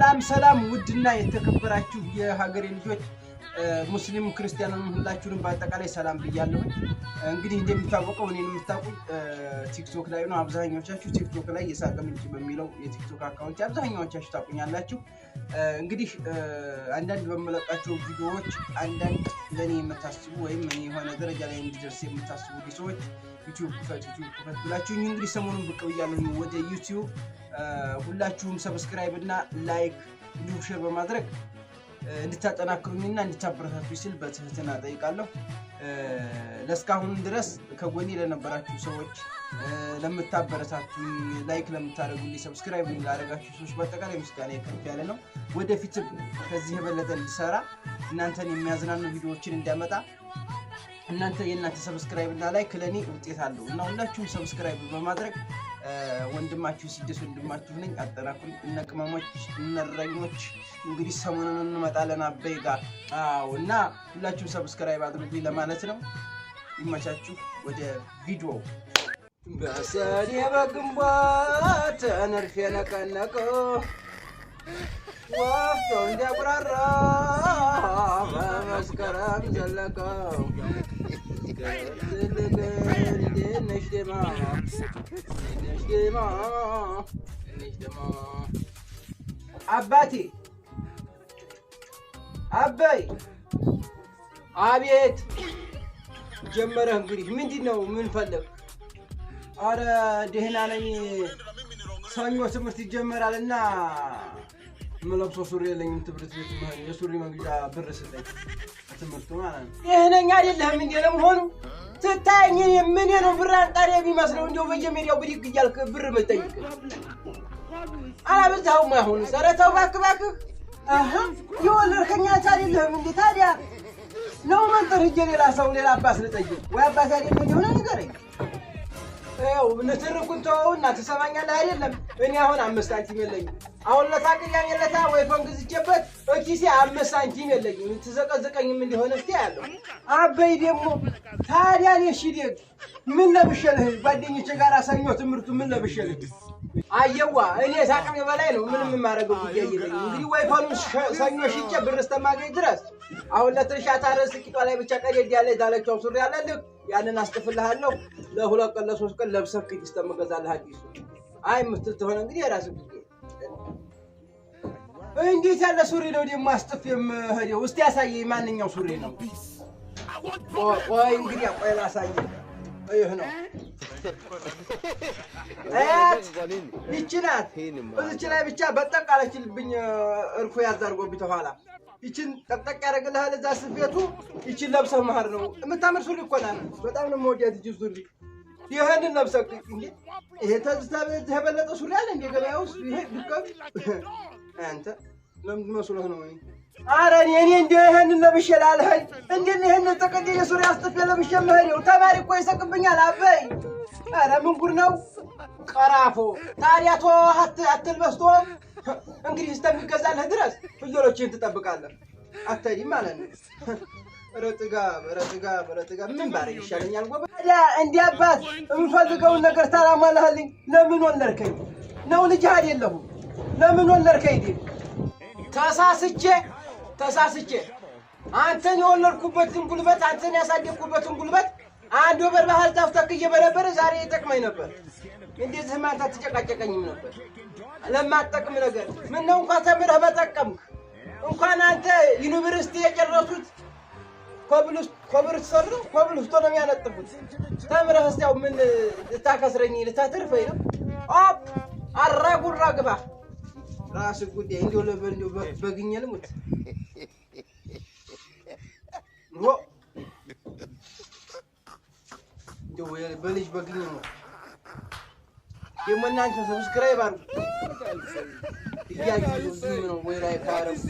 ሰላም ሰላም ውድና የተከበራችሁ የሀገሬ ልጆች ሙስሊም ክርስቲያኑም ሁላችሁንም በአጠቃላይ ሰላም ብያለሁ። እንግዲህ እንደሚታወቀው እኔን የምታውቁኝ ቲክቶክ ላይ ነው። አብዛኛዎቻችሁ ቲክቶክ ላይ የሳቅ ምንጭ በሚለው የቲክቶክ account አብዛኛዎቻችሁ ታውቁኛላችሁ። እንግዲህ አንዳንድ በምለቃቸው ቪዲዮዎች አንዳንድ ለእኔ የምታስቡ ወይም እኔ የሆነ ደረጃ ላይ እንዲደርስ የምታስቡ ሰዎች ዩቲዩብ ክፈት ዩቲዩብ ክፈት ብላችሁኝ እንግዲህ ሰሞኑን ብቅ ብያለሁ ወደ ዩቲዩብ። ሁላችሁም subscribe እና like እንዲሁም share በማድረግ እንድታጠናክሩኝና እንድታበረታቱኝ ስል በትህትና እጠይቃለሁ። ለእስካሁን ድረስ ከጎኔ ለነበራችሁ ሰዎች፣ ለምታበረታቱኝ፣ like ለምታደርጉልኝ፣ subscribe ላደረጋችሁ ሰዎች በአጠቃላይ ምስጋና ከፍ ያለ ነው። ወደፊትም ከዚህ የበለጠ እንዲሰራ እናንተን የሚያዝናኑ ቪዲዮዎችን እንዲያመጣ እናንተ የእናንተ subscribe እና like ለእኔ ውጤት አለው እና ሁላችሁም subscribe በማድረግ ወንድማችሁ ስደት ወንድማችሁ ነኝ፣ አጠናክሩኝ። እነ ቅመሞች እነ እረኞች እንግዲህ ሰሞኑን እንመጣለን አበይ ጋር። አዎ፣ እና ሁላችሁም subscribe አድርጉኝ ለማለት ነው። ይመቻችሁ። ወደ ቪዲዮ። በሰኔ በግንቦት ነርፌ ነቀነቀው ወፍጮ እንዲያቁራራ በመስከረም ዘለቀው። እንዴት ደማ ነሽ ደማ ነሽ ደማ። አባቴ አበይ አቤት። ጀመረህ እንግዲህ ምንድን ነው? ምን ፈለግ? አረ ደህና ነኝ። ሰኞ ትምህርት ይጀመራል እና የምለብሰው ሱሪ የለኝም። ትምህርት ቤት የሱሪ መግዣ ብር ስጠኝ። ትምህርቱ ማለት ነው። ደህነኛ አይደለህም እንዴ ለመሆኑ? ትታየኝ ምን ነው ብር አንጣሪ የሚመስለው? እንደው በየሜዳው ብድግ እያልክ ብር መጠይቅ አላበዛኸውም? አሁን ኧረ ተው እባክህ እባክህ። አሀ የወለድከኝ አንተ አይደለህም እንዴ ታዲያ? ነው መንጠር ሂጅ ሌላ ሰው ሌላ አባት ልጠይቅ ወይ አባት አይደለም እንደሆነ ንገረኝ። ይኸው ንትርኩን ተወውና ትሰማኛለህ አይደለም? እኔ አሁን 5 ሳንቲም የለኝም። አሁን ለታ ቅያሜ ለታ ወይ ፎን ገዝቼበት እኪሴ 5 ሳንቲም የለኝም። ትዘቀዘቀኝም እንደሆነ እስኪ ያለው አበይ ደግሞ ታዲያ እኔ እሺ ደግ ምን ለብሼ ልሂድ? ጓደኞቼ ጋር ሰኞ ትምህርቱ ምን ለብሼ ልሂድ? አየዋ እኔ ሳቅሜ በላይ ነው። ምንም የማደርገው ጉዳይ የለኝም። እንግዲህ ወይ ፎኑን ሰኞ ሽጬ ብር እስከማገኝ ድረስ አሁን ለትንሽ አታረስ ቂጧ ላይ ብቻ ቀደድ ያለ ዳለቻው ሱሪ አለልህ፣ ያንን አስጥፍልሃለሁ። ለ2 ቀን ለ3 ቀን ለብሰህ ቂጥ እስከምገዛልህ አዲሱ። አይ የምትል ተሆነ እንግዲህ የራስህ ጉዳይ። እንዴት ያለ ሱሪ ነው ደግሞ አስጥፍ የምሄደው? እስቲ ያሳየኝ፣ ማንኛው ሱሪ ነው? ቆይ እንግዲህ ቆይ ላሳየህ። ይህ ነው እያት፣ ይቺ ናት። እዚች ላይ ብቻ በጠቅ አለችልብኝ፣ እርፎ ያዝ አድርጎብኝ ተኋላ። ይችን ጠቅጠቅ ያደርግልሃል እዛ ስፌቱ። ይችን ለብሰህ መሄድ ነው። የምታምር ሱሪ እኮ ናት። በጣም ነው የምወዳት ይችን ሱሪ። ይህንን ለብሰህ እንዴ፣ ይሄ ተዚህ የበለጠ ሱሪ አለ እንዴ ገበያ ውስጥ? ይሄ ድቀት አንተ ለምንድን መስሎህ ነው? ኧረ እኔ እንደው ይሄንን ለብሼ ላልኸኝ እንዴ ይሄንን ተቀደደ ሱሪ አስጥፌ ለብሼ መሄዴው ተማሪ እኮ ይሰቅብኛል። አበይ ኧረ ምን ጉድ ነው? ቀራፎ ታዲያ ቶ አትልበስ ቶ እንግዲህ እስከሚገዛልህ ድረስ ፍየሎችህን ትጠብቃለህ። አትሄድም ማለት ነው። ኧረ ጥጋብ፣ ኧረ ጥጋብ፣ ኧረ ጥጋብ። ምን ባደርግ ይሻለኛል ጎበዝ? ታዲያ እንዲህ አባት የምፈልገውን ነገር ታላሟላህልኝ ለምን ወለድከኝ? ነው ልጅህ አይደለሁም? ለምን ወለድከኝ? ተሳስቼ ተሳስቼ አንተን የወለድኩበትን ጉልበት አንተን ያሳደግኩበትን ጉልበት አንድ ወበር ባህል ዛፍ ተክዬ በነበረ ዛሬ ይጠቅመኝ ነበር። እንደዚህማ አንተ አትጨቃጨቀኝም ነበር። ለማትጠቅም ነገር ምነው እንኳን ተምረህ በጠቀምክ። እንኳን አንተ ዩኒቨርሲቲ የጨረሱት ኮብልስቶን ነው ኮብልስቶን ነው የሚያነጥፉት። ተምረህ እስኪያው ምን ልታከስረኝ ልታትርፈኝ ነው? ኦፕ አራጉራ ግባ ራስህ ጉዳይ። እንደው ለበል እንደው በግኜ ልሙት። እንደው በልጅ በግኜ ልሙት። ደግሞ እናንተ subscribe አድርጉ እያዩ ዝም ነው ወይ like አደረጉ።